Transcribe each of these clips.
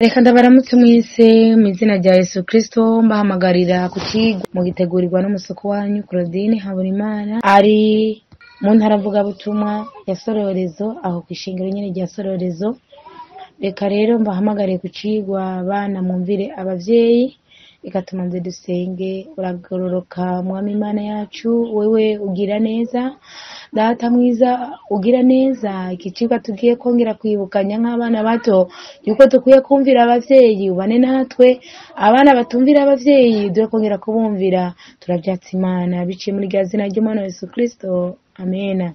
Reka ndabaramutse mwese mw'izina rya Yesu Kristo, mbahamagarira ku cigwa mugitegurirwa n'umusoko wanyu Claudine Haburimana ari mu ntara mvugabutumwa ya Sororezo, aho kw'ishengero nyene rya Sororezo. Reka rero mbahamagare ku cigwa bana mwumvire abavyeyi. Reka tumanze dusenge. Uragororoka Mwami Imana yacu, wewe ugira neza, Data mwiza ugira neza. Iki cigwa tugiye kongera kwibukanya nk'abana bato yuko dukwiye kumvira abavyeyi. Ubane natwe, abana batumvira abavyeyi dure kongera kubumvira. Turavyatsa Imana biciye muri rya zina ry'Umwana wa Yesu Kristo, amena.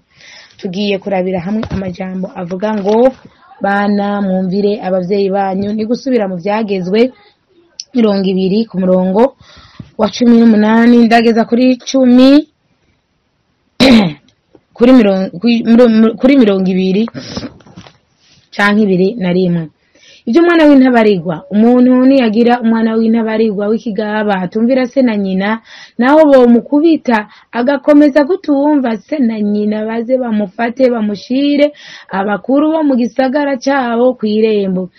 Tugiye kurabira hamwe amajambo avuga ngo bana mwumvire abavyeyi banyu, ni gusubira mu vyagezwe 20 ku murongo wa 18 ndageza kuri 10 kuri 20 canke 21. Ivyo umwana w'intabarigwa, umuntu niyagira umwana w'intabarigwa w'ikigaba atumvira se na nyina, naho bomukubita agakomeza kutumva se na nyina, baze bamufate bamushire abakuru bo mu gisagara cabo kw'irembo,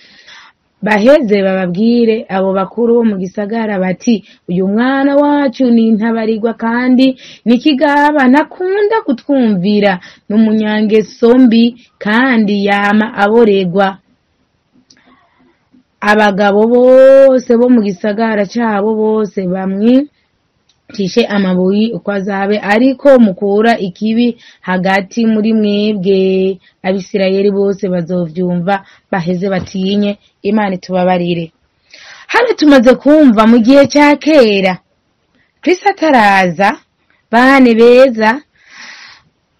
baheze bababwire abo bakuru bo mu gisagara bati uyu mwana wacu ni intabarigwa kandi ni ikigaba, ntakunda kutwumvira, ni umunyangeso mbi kandi yama aboregwa. Abagabo bose bo mu gisagara cabo bose bamwicishe amabuye uko azabe, ariko mukura ikibi hagati muri mwebwe. Abisirayeli bose bazovyumva baheze batinye. Imana itubabarire. Hano tumaze kumva mu gihe ca kera Kristo ataraza, bane beza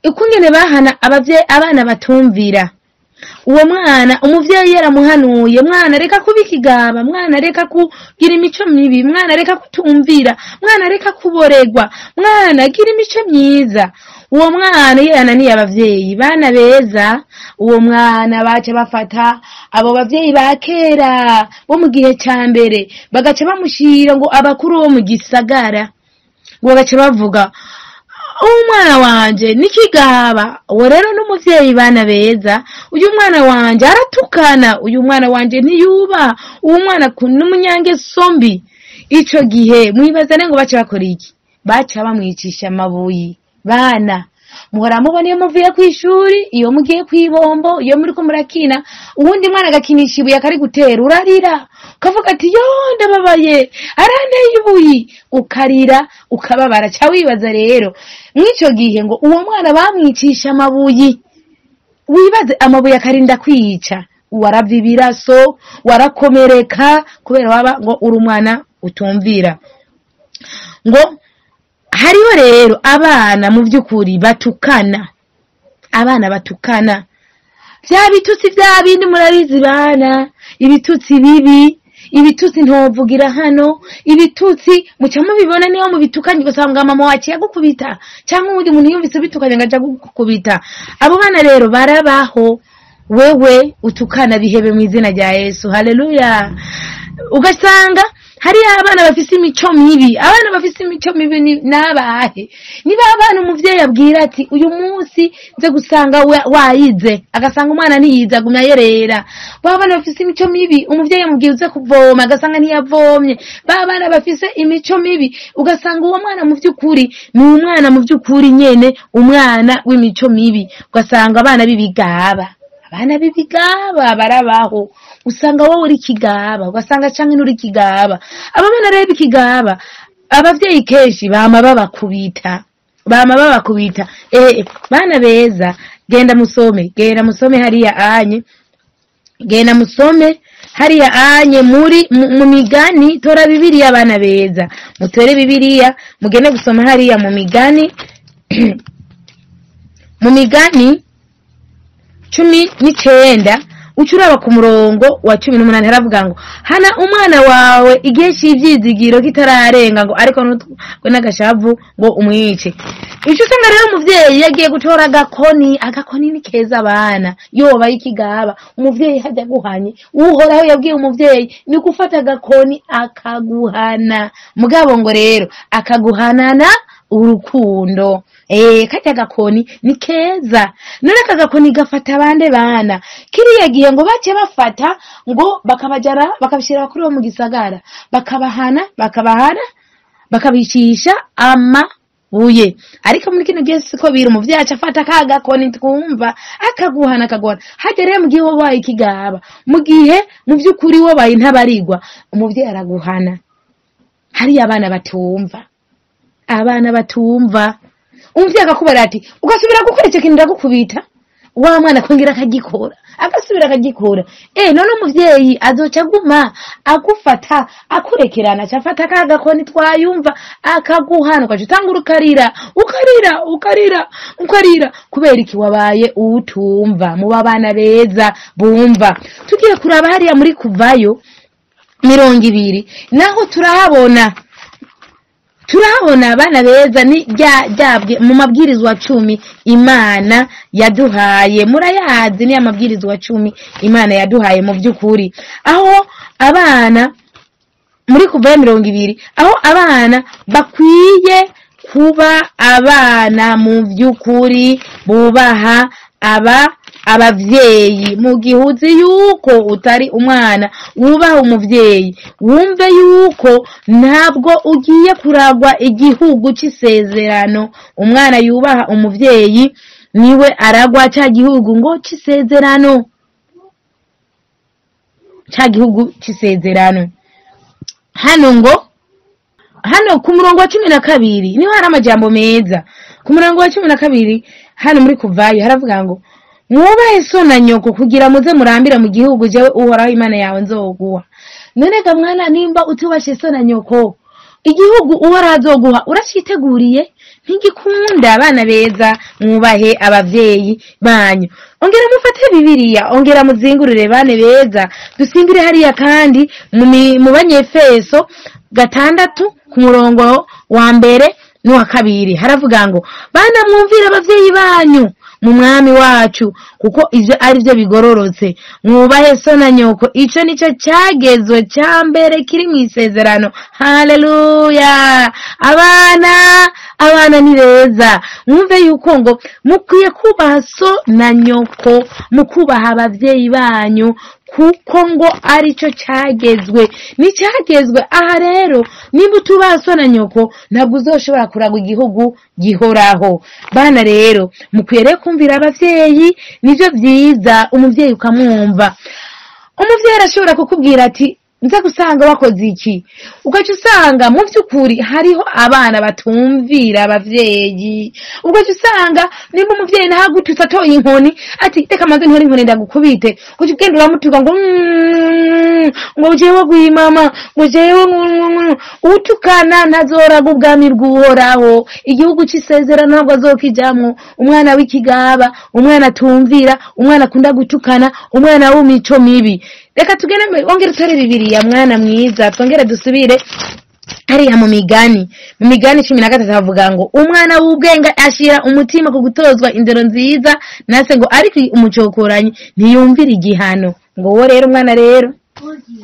ukungene bahana abavyeyi abana batumvira. Uwo mwana umuvyeyi yaramuhanuye, mwana reka kuba ikigaba, mwana reka kugira imico mibi, mwana reka kutumvira, mwana reka kuboregwa, mwana gira imico myiza. Uwo mwana iyo yananiye abavyeyi, bana beza, uwo mwana baca bafata abo bavyeyi ba kera bo mu gihe ca mbere, bagaca bamushira ngo abakuru bo mu gisagara, ngo bagaca bavuga umwana wanje nikigaba. Uwo rero n'umuvyeyi, bana beza, uyu mwana wanje aratukana, uyu mwana wanje ntiyuba, uyu mwana n'umunyangeso mbi. Ico gihe mwibazane ngo baca bakora iki? Baca bamwicisha amabuye. Bana muhora mubona iyo muvuye kw'ishuri, iyo mugiye kw'ibombo, iyo muriko murakina, uwundi mwana agakinisha ibuye akari gutera, urarira ukavuga ati yo ndababaye, aranteye ibuye, ukarira ukababara. Ca wibaza rero mw'ico gihe ngo uwo mwana bamwicisha amabuye, wibaze amabuye akarinda kwica, warava ibiraso, warakomereka kubera waba ngo uri umwana utumvira. Ngo hariho rero abana mu vy'ukuri batukana, abana batukana vya bitutsi vya bindi murabizi bana, ibitutsi bibi, ibitutsi ntovugira hano, ibitutsi muca mubibona niyo mubitukanye, ugasanga mama waciye agukubita canke uwundi muntu yumvise ubitukanye agaca agukubita. Abo bana rero barabaho. Wewe utukana bihebe mw'izina rya Yesu, haleluya. Ugasanga hariyo abana bafise imico mibi. Abana bafise imico mibi nabahe? Niba abana umuvyeyi abwira ati uyu munsi nze gusanga wayize, agasanga umwana ntiyize agumya yerera. Ba bana bafise imico mibi, umuvyeyi amubwira uze kuvoma, agasanga ntiyavomye. Ba bana bafise imico mibi, ugasanga uwo mwana mu vy'ukuri ni umwana mu vy'ukuri nyene, umwana w'imico mibi. Ugasanga abana b'ibigaba, abana b'ibigaba barabaho. Usanga wowe uri kigaba, ugasanga canke nturi kigaba. Abo bana rero b'ikigaba, abavyeyi kenshi bama babakubita, bama babakubita. Bana beza, genda musome, genda musome hariya anye, genda musome hariya anye muri mu migani. Tora Bibiliya bana beza, mutore Bibiliya mugende gusoma hariya mu migani mu migani 19 ucuraba ku murongo wa 18, haravuga ngo hana umwana wawe igihe c'ivyizigiro kitararenga, ngo ariko ntutwe n'agashavu ngo umwice. Ico usanga rero umuvyeyi yagiye gutora agakoni, agakoni ni keza abana, yoba ikigaba umuvyeyi hajya guhanye. Uhoraho yabwiye umuvyeyi ni gufata agakoni akaguhana, mugabo ngo rero akaguhanana urukundo. Karya gakoni ni keza. None aka gakoni gafata abandi bana kiriya gihe ngo bace bafata ngo bakabajara bakabishira kuri wo mu gisagara, bakabahana bakabicisha amabuye. Ariko muri kino gihe siko biri, umuvyeyi aca afata ka gakoni twumva akaguhana. Harya rero mu gihe wabaye ikigaba, mu gihe mu vy'ukuri wabaye intabarigwa, umuvyeyi araguhana. Hariya abana batumva, umuvyeyi akakubara ati ugasubira gukora ico kintu ndagukubita, wa mwana akongera akagikora, agasubira akagikora. None umuvyeyi azoca aguma agufata akurekerana, aca afata ka gakoni twayumva akaguhana, ugaca utangura ukarira ukarira ukarira ukarira, kubera iki wabaye utumva. Muba abana beza bumva. Tugiye kuraba hariya muri Kuvayo 20, naho turahabona abana beza ni ryabwe mu mabwirizwa 10 Imana yaduhaye. Murayazi ni amabwirizwa 10 Imana yaduhaye mu by'ukuri, aho abana muri Kuvayo 20, aho abana bakwiye kuba abana mu by'ukuri bubaha abavyeyi. Mu gihe uzi yuko utari umwana wubaha umuvyeyi, wumve yuko ntabwo ugiye kuragwa igihugu c'isezerano. Umwana yubaha umuvyeyi niwe aragwa ca gihugu ngo c'isezerano, ca gihugu c'isezerano. Hano ku murongo wa 12 niho hari amajambo meza. Ku murongo wa 12 hano muri Kuvayo haravuga ngo mwubahe so na nyoko kugira muze murambira mu gihugu jewe Uhoraho Imana yawe nzoguha. None ga mwana, nimba utubashe so na nyoko, igihugu Uhoraho azoguha uraciteguriye? Ntigikunda. Abana beza mwubahe abavyeyi banyu. Ongera mufate Bibiliya, ongera muzingurire bane beza. Dusimbire hariya kandi mu Banyefeso 6 ku murongo wa 1 n'uwa 2 haravuga ngo bana mwumvire abavyeyi banyu mu mwami wacu, kuko ivyo ari byo bigororotse. Mwubahe so na nyoko, ico nico cagezwe ca mbere kiri mu isezerano. Haleluya! Abana ni beza. Mwumve yuko ngo mukwiye kubaha so na nyoko, mukubaha abavyeyi banyu, kuko ngo arico cagezwe. Ni cagezwe. Aha rero nimba utubaha so na nyoko, ntabwo uzoshobora kuragwa igihugu gihoraho. Bana rero mukwiye kumvira abavyeyi, nivyo vyiza. Umuvyeyi ukamwumva. Umuvyeyi arashobora kukubwira ati nza gusanga wakoze iki, ugaca usanga mu vy'ukuri hariho abana batumvira abavyeyi. Ugaca usanga nimba umuvyeyi nahagututse atoye inkoni ati reka maze ntore inkoni ndagukubite, ugaca ugenda uramutuka ngo ngo jewe gwimama, ngo jewe utukana, ntazoraga ubwami bw'Uhoraho. Igihugu c'isezerano ntabwo azokijamwo. Umwana w'ikigaba, umwana atumvira, umwana akunda gutukana, umwana w'imico mibi. Reka tugende ongera utore Bibiliya mwana mwiza, twongere dusubire hariya mu migani. Mu migani 13 havuga ngo umwana w'ubwenge ashira umutima ku gutozwa indero nziza, nase ngo ariko umucokoranyi ntiyumvira igihano. Ngo wo rero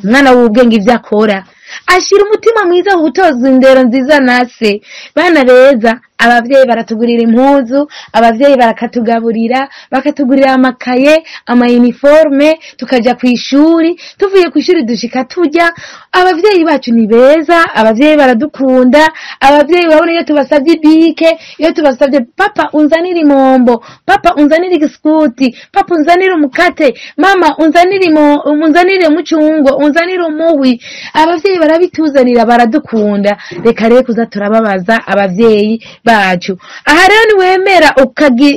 umwana w'ubwenge ivyo akora ashira umutima mwiza ku gutozwa indero nziza nase. Bana beza, abavyeyi baratugurira impuzu, abavyeyi barakatugaburira, bakatugurira amakaye, ama uniforme, tukaja kw'ishuri, tuvuye kw'ishuri dushika turya. Abavyeyi bacu ni beza, abavyeyi baradukunda, abavyeyi urabona iyo tubasavye ibike, iyo tubasavye papa unzanire imombo, papa unzanire igiskuti, papa unzanire umukate, mama unzanire umucungwe, unzanire umuhwi, abavyeyi barabituzanira, baradukunda. Reka rero kuza turababaza abavyeyi bacu. Aha rero niwemera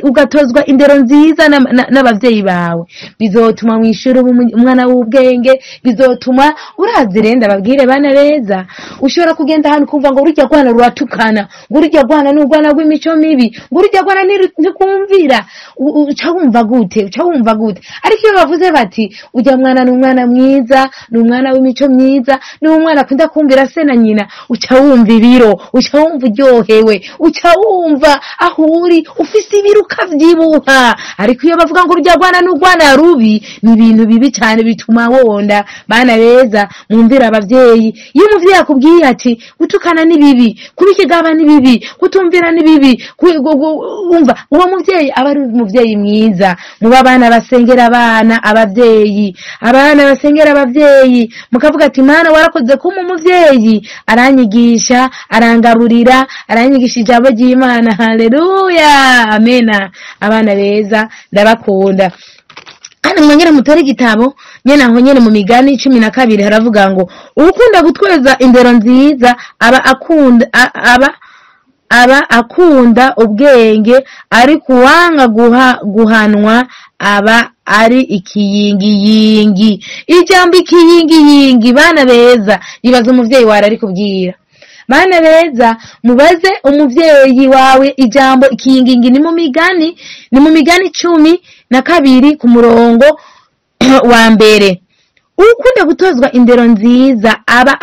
ugatozwa indero nziza n'abavyeyi bawe, bizotuma mw'ishuri umwana w'ubwenge, bizotuma urazi renda babwire bana beza. Ushobora kugenda ahantu kumva ngo urujya rwana ruratukana, ngo urujya rwana ni urwana rw'imico mibi, ngo urujya rwana ntikumvira, uca wumva gute? Ariko iyo bavuze bati ujya mwana ni umwana mwiza, ni umwana w'imico myiza, ni umwana akunda kumvira se na nyina, uca wumva ibiro, uca wumva uryohewe, uca wumva aho uri ufise ibiro ukavyibuha. Ariko iyo bavuga ngo urya rwana n'urwana rubi, ni ibintu bibi cyane bituma wonda. Bana beza, mwumvira abavyeyi. Iyo umuvyeyi akubwiye ati gutukana ni bibi, kuba ikigaba ni bibi, kutumvira ni bibi, wumva uwo muvyeyi aba ari umuvyeyi mwiza. Muba abana basengera abana abavyeyi, abana basengera abavyeyi, mukavuga ati Mana warakoze kuma umuvyeyi, aranyigisha, arangaburira, aranyigisha ijambo ry'Imana. Haleluya, amena. Abana beza ndabakunda. Kandi mwongere mutore igitabo nyene aho nyene mu Migani 12 haravuga ngo ukunda gutweza indero nziza aba akunda aba akunda ubwenge, ariko uwanga guhanwa aba ari ikiyingiyingi. Ijambo ikiyingiyingi, bana beza, ibaze umuvyeyi wawe ari kubwira. Bana beza, mubaze umuvyeyi wawe ijambo ikiyingingi. Ni mu Migani, ni mu Migani 12 ku murongo wa mbere. Ukunda gutozwa indero nziza aba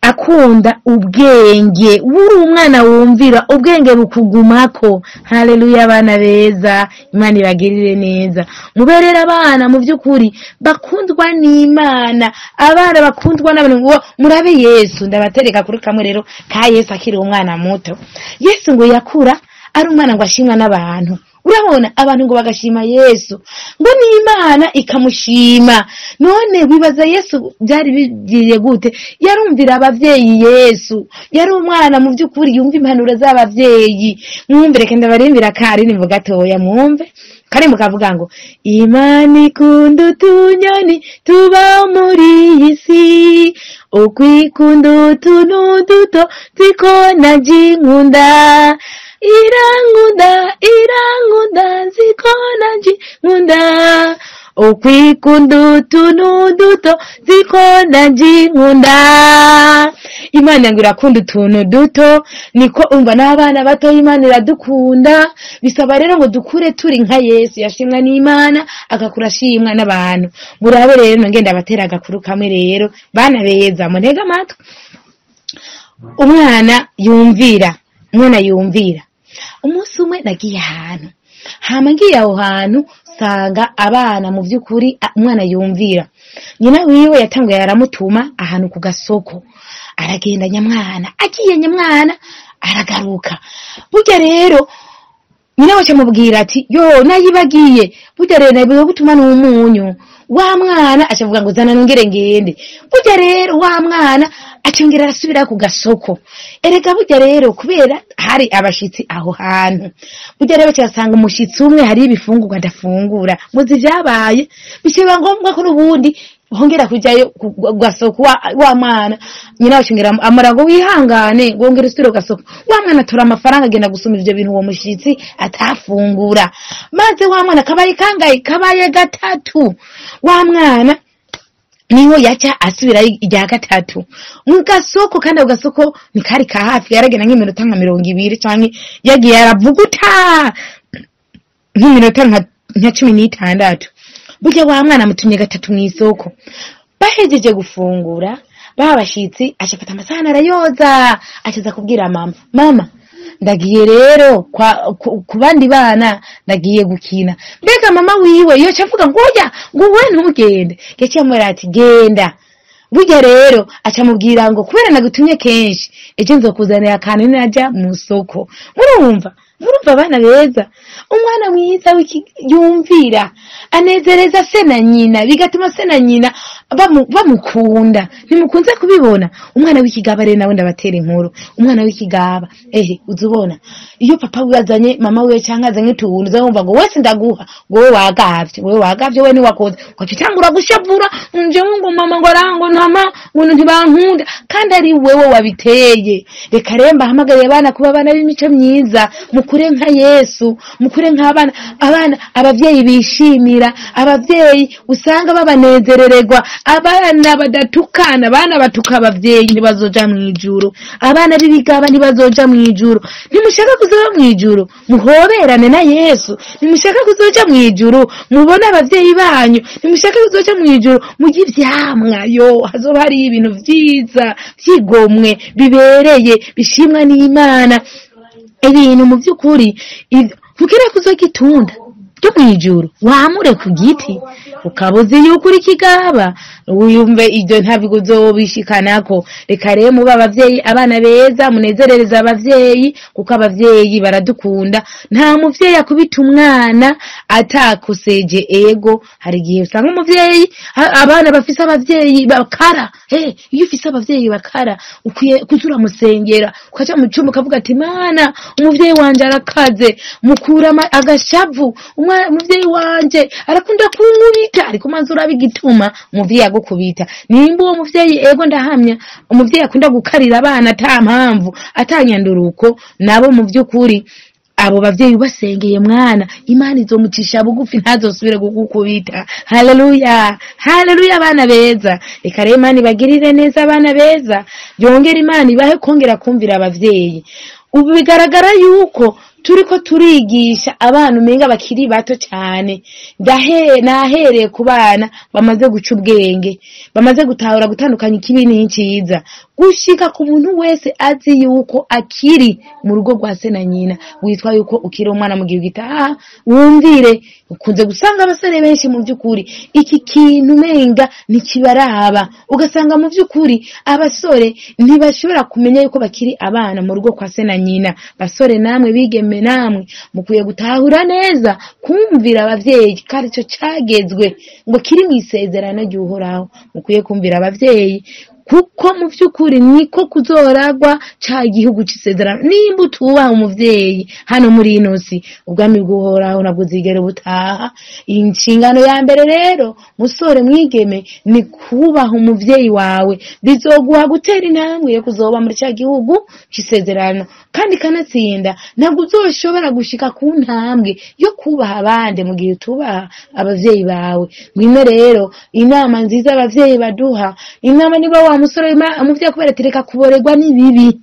akunda ubwenge. Uri umwana wumvira, ubwenge bukugumako. Haleluya, abana beza, Imana ibagirire neza. Muberera abana mu by'ukuri bakundwa n'Imana, abana bakundwa n'abantu. Murabe Yesu, ndabatereka kuri kamwe rero ka Yesu akiri umwana muto. Yesu ngo yakura ari umwana ngo ashimwa n'abantu. Urabona abantu ngo bagashima Yesu, ngo n'Imana ikamushima. None wibaza Yesu byari bigiye gute? Yarumvira abavyeyi. Yesu yari umwana mu by'ukuri yumva impanuro z'abavyeyi. Mwumve, reka ndabarimbira kari nimvo gatoya, mwumve kari mukavuga ngo Imana ikunda utunyoni tuba muri iyi si, ukwikunda utuntu duto ziko najinkunda, irankunda irankunda ziko najinkunda, ukwikunda utuntu duto ziko najinkunda. Imana ngo irakunda utuntu duto, niko umva n'abana bato Imana iradukunda. Bisaba rero ngo dukure turi nka Yesu yashimwa n'Imana, agakura ashimwa n'abantu. Murabe rero nongenda abatera agakuru kamwe rero, bana beza, muntege amatwi. Umwana yumvira, umwana yumvira. Umunsi umwe nagiye ahantu, hama ngiye aho hantu sanga abana mu by'ukuri umwana yumvira. Nyina wiwe yatanguye aramutuma ahantu ku gasoko, aragenda nyamwana, agiye nyamwana aragaruka. Burya rero nyina wacu amubwira ati yo nayibagiye, burya rero nayibagiye gutuma n'umunyu. Wa mwana acavuga ngo zana nongere ngende. Burya rero wa mwana acongera arasubira ku gasoko. Erega burya rero kubera hari abashitsi aho hantu, burya rero cyasanga umushitsi umwe hari ibifungurwa adafungura. Muzi vyabaye, biciba ngombwa ko n'ubundi hongera kujayo ku gasoko. Wa mwana nyina wacongera amara ngo wihangane ngongera usubire ku gasoko. Wa mwana atora amafaranga agenda gusoma ivyo bintu uwo mushitsi atafungura. Maze wa mwana kabaye kangaye, kabaye gatatu. Wa mwana niho yaca asubira irya gatatu mu gasoko. Kandi ako gasoko ni kari ka hafi, yaragenda nk'iminota nka 20 canke yagiye aravuguta nk'iminota nka 16. Burya wa mwana amutumye gatatu mw'isoko. Bahejeje gufungura babashitsi, acafata amasahani arayoza, acaza kubwira mama, mama ndagiye rero ku bandi bana, ndagiye gukina. Mbega mama wiwe yoca avuga ngo oya, ngo we ntugende. Yaciye amubwira ati genda. Burya rero acamubwira ngo kubera nagutumye kenshi, ejo nzokuzanira akantu najya mu soko. Murumva, murumva abana beza. Umwana mwiza yumvira anezereza se na nyina, bigatuma se na nyina bamukunda. Ntimukunze kubibona umwana w'ikigaba rero nawe ndabatera inkuru. Umwana w'ikigaba ehe, uzubona iyo papa wiwe azanye mama wiwe canke azanye utuntu, uzumva ngo wese ndaguha, ngo wewe wagavye, wewe wagavye, wewe ntiwakoze, ugaca utangura gushavura njewe ngo mama ngo arango ntama ngo ntibankunda, kandi ari wewe wabiteye. Reka rero mbahamagariye abana kuba abana b'imico myiza, mukure nka Yesu, mukure nk'abana, abana abavyeyi bishimira, abavyeyi usanga babanezerererwa. Abana badatukana, abana batuka abavyeyi ntibazoja mw'ijuru. Abana b'ibigaba ntibazoja mw'ijuru. Ntimushaka kuzoba mw'ijuru, muhoberane na Yesu. Ntimushaka kuzoja mw'ijuru, mubone abavyeyi banyu. Ntimushaka kuzoja mw'ijuru, murye ivyamwa. Yo, hazoba hariyo ibintu vyiza vyigomwe bibereye bishimwa n'Imana. Ibintu mu vy'ukuri ntukeneye kuzorya itunda ryo mw'ijuru, wamure ku giti ukabuze yuko uri kigaba, wiyumve ibyo ntabwo uzobishikanako. Reka rero mube abavyeyi, abana beza, munezerereze abavyeyi, kuko abavyeyi baradukunda. Nta muvyeyi akubita umwana atakoseje. Ego, hari igihe usanga umuvyeyi, abana bafise abavyeyi bakara. Iyo ufise abavyeyi bakara ukwiye kuza uramusengera, ukaja mu cumba ukavuga ati Mana, umuvyeyi wanje arakaze, mukura agashavu, umuvyeyi wanje arakunda kunkubita. Ariko manze urabe igituma umuvyeyi agukubita. Nimba uwo muvyeyi, ego ndahamya, umuvyeyi akunda gukarira abana ata mpamvu, atanyanduruko, nabo mu vy'ukuri abo bavyeyi ubasengeye mwana, Imana izomucisha bugufi, ntazosubire kugukubita. Haleluya, haleluya, abana beza. Reka rero Imana ibagirire neza, abana beza, yongera Imana ibahe kongera kumvira abavyeyi. Ubu bigaragara yuko turiko turigisha abana umenga bakiri bato cyane. Nahereye ku bana bamaze guca ubwenge, bamaze gutahura gutandukanya ikibi n'iciza, gushika ku muntu wese azi yuko akiri mu rugo rwa se na nyina. Witwa yuko ukiri umwana mu gihe ugitaha, wumvire. Ukunze gusanga abasore benshi mu by'ukuri iki kintu umenga ntikibaraba, ugasanga mu by'ukuri abasore ntibashobora kumenya yuko bakiri abana mu rugo kwa se na nyina. Basore namwe, bigeme namwe, mukwiye gutahura neza kumvira abavyeyi, kandi ico cagezwe ngo kiri mw'isezerano ry'Uhoraho. Mukwiye kumvira abavyeyi, kuko mu vy'ukuri niko kuzoragwa ca gihugu c'isezerano. Nimba utubaha umuvyeyi hano muri ino si, ubwami bw'Uhoraho nabwo uzigera butaha. Inshingano ya mbere rero, musore mwigeme, ni kubaha umuvyeyi wawe. Bizoguha gutera intambwe yo kuzoba muri ca gihugu c'isezerano. Kandi kanatsinda, ntabwo uzoshobora gushika ku ntambwe yo kubaha abandi mu gihe utubaha abavyeyi bawe. Ngwino rero inama nziza abavyeyi baduha, inama niba wa musore umuvyeyi akubwira ati reka kuborerwa n'ibibi,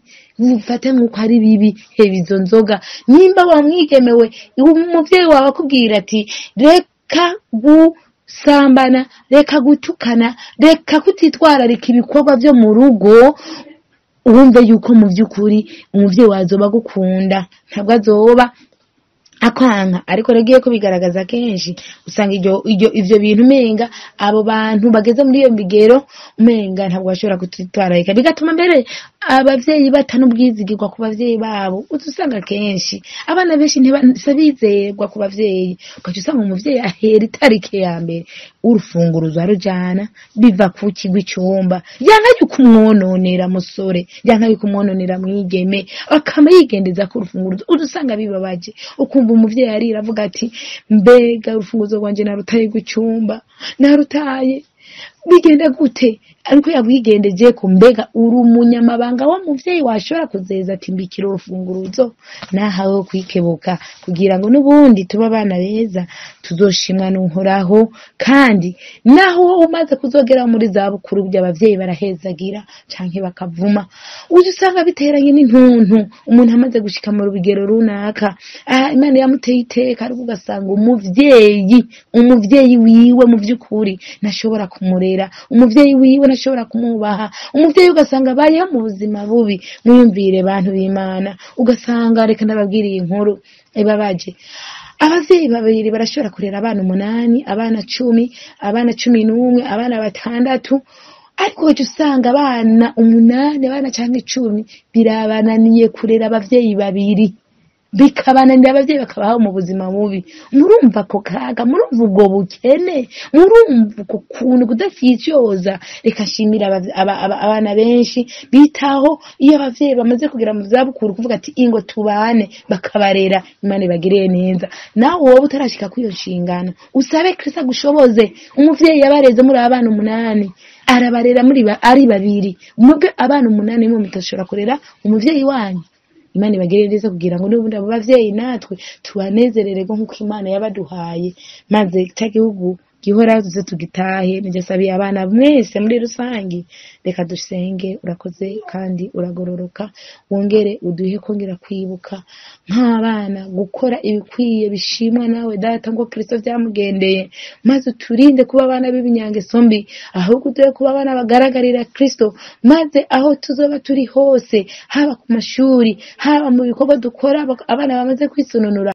ufate nk'uko ari bibi, heba izo nzoga. Nimba wamwigemewe, umuvyeyi wawe akubwira ati reka gusambana, reka gutukana, reka kutitwararika ibikorwa vyo mu rugo, wumve yuko mu vy'ukuri umuvyeyi wawe azoba agukunda, ntabwo azoba akwanka. Ariko rero ugiye kubigaragaza kenshi, usanga ivyo bintu umenga abo bantu bageze muri iyo migero umenga ntabwo bashobora kutitwararika, bigatuma mbere abavyeyi bata n'ubwizigirwa ku bavyeyi babo. Uza usanga kenshi abana benshi ntibizerwa ku bavyeyi, ugaca usanga umuvyeyi ahera itarike ya mbere urufunguruzo arujana, biva ku kigwa icumba, yanka yuko umwononera musore, yanka yuko umwononera mwigeme, akama yigendeza ku rufunguruzo. Uza usanga bibabaje, ukumva umuvyeyi arira avuga ati mbega urufunguzo rwanje narutaye gucumba, narutaye, bigenda gute? Ariko yabwigendeje ko mbega uri umunyamabanga wa muvyeyi washobora kuzeza ati mbikira urufunguruzo. Nahawe kwikebuka kugira ngo n'ubundi tuba abana beza, tuzoshimwa n'Uhoraho. Kandi naho wowe umaze kuzogera muri za bukuru, by'abavyeyi barahezagira canke bakavuma, uza usanga biteranye n'intuntu. Umuntu amaze gushika mu rugero runaka, Imana yamuteye iteka, ariko ugasanga umuvyeyi wiwe mu vy'ukuri ntashobora kumurera, umuvyeyi wiwe ntashobora kumwubaha, umuvyeyi ugasanga abayeho mu buzima bubi. Mwiyumvire bantu b'Imana, ugasanga reka ndababwira iyi nkuru ibabaje. Abavyeyi babiri barashobora kurera abana 8, abana 10, abana 11, abana 6, ariko ugaca usanga abana 8, abana canke 10 birabananiye kurera abavyeyi babiri, bikabananira abavyeyi bakabaho mu buzima bubi. Murumva ako kaga, murumva ubwo bukene, murumva uko kuntu kudafyicyoza. Reka nshimire abana benshi bitaho iyo abavyeyi bamaze kugera mu zabukuru, kuvuga ati ingo tubane, bakabarera. Imana ibagiriye neza. Nawe wowe utarashika kuri iyo nshingano, usabe Kristo agushoboze. Umuvyeyi yabareze muri abana 8, arabarera muri ari babiri, mwebwe abana 8 mwe mutashobora kurera umuvyeyi wanyu. Imana ibagirire neza kugira ngo n'ubundi abo bavyeyi natwe tubanezerererwe nk'uko Imana yabaduhaye, maze ca gihugu Gihoraho tuze tugitahe. Nivyo sabiye abana mwese muri rusangi. Reka dusenge. Urakoze kandi uragororoka, wongere uduhe kongera kwibuka nk'abana gukora ibikwiye bishimwa nawe Data, ngo Kristo vyamugendeye, maze uturinde kuba abana b'ibinyangeso mbi, ahubwo uduhe kuba abana bagaragarira Kristo, maze aho tuzoba turi hose, haba ku mashuri, haba mu bikorwa dukora, abana bamaze kwisununura.